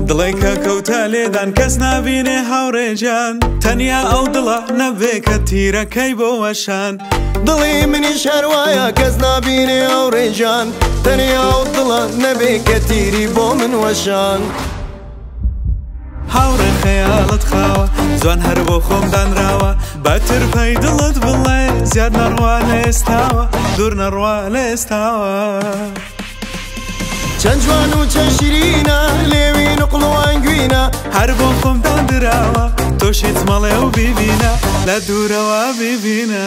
دڵێکە کەوتە لێدان کەس نابینێ هاوڕێجان تەنیا ئەو دڵە نەبێ کە تیرەکەی بۆ وەشان دڵی منیش هەروایە کەس نابینێ هاوڕێجان تەنیا ئەو دڵە نەبێ کە تیری بۆ من وەشان هاوڕێ خەیاڵت خاوە جوان هەر بۆ خۆم دانراوە بە ترپەی دڵت بڵێ زیاد نەڕوا لە ئێستاوە دوور نەڕوا لە ئێستاوە چەند جوان و چەند شیرینە لێوی نوقڵ و ئەنگوینە هەر بۆ خۆم داندراوە تۆشیت مەڵێ و بیبینە لە دوورەوە بیبینە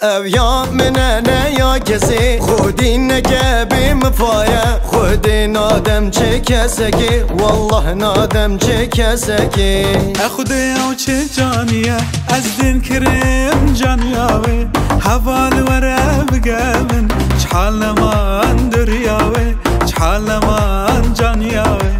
ئەو یا منە نە یا کەسێ خودی نەکە بێ مفایە خودی نادەم چه کەسێکی والله نادەم چه کەسێکی ئەخودێ ئەو چه جانیە ئەز دین کرم جانیاوێ هەڤال وەرە بگە من چحال نەمان دریاوێ چحال نەمان جانیاوێ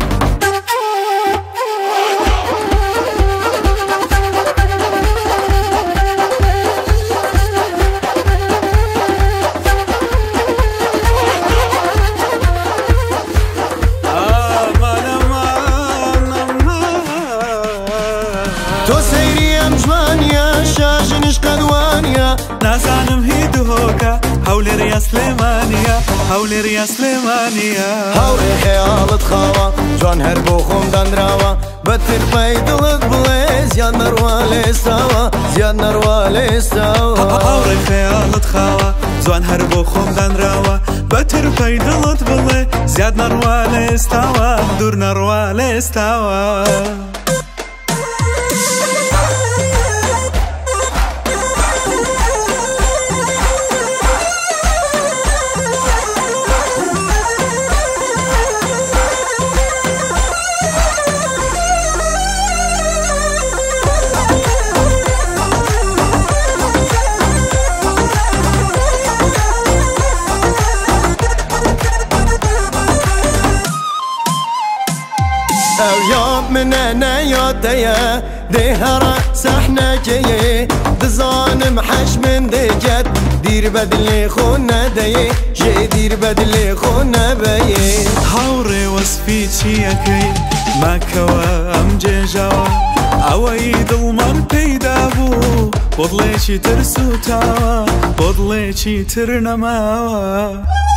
نازانم هی دهۆکە هەولێر یا سلێمانیە هەولێر یا سلێمانیە هاوڕێ خەیاڵت خاوە جوان هەر بۆ خۆم دانراوە بە ترپەی دڵت بڵێ زیاد نەڕوا لە ئێستاوە زیاد نەڕوا لە ئێستاوە هاوڕێ خەیاڵت خاوە جوان هەر بۆ خۆم دانراوە بە ترپەی دڵت بڵێ زیاد نەڕوا لە ئێستاوە دوور نەڕوا لە ئێستاوە ئەو یا منە نە یا تەیە دێ هەرە سەحنەکەیە دزانم حەش من دێکەت دیر بە دلێ خۆ نەدەیێ ژێ دیر بە دلێ خۆ نەبەیێ هاوڕێ وەسفی چیەکەی ماکەوە ئەم جێژاوە ئەوەی دڵمان پەیدا بوو بۆ دڵێکی تر سوتاوە بۆ دڵێکی تر نەماوە.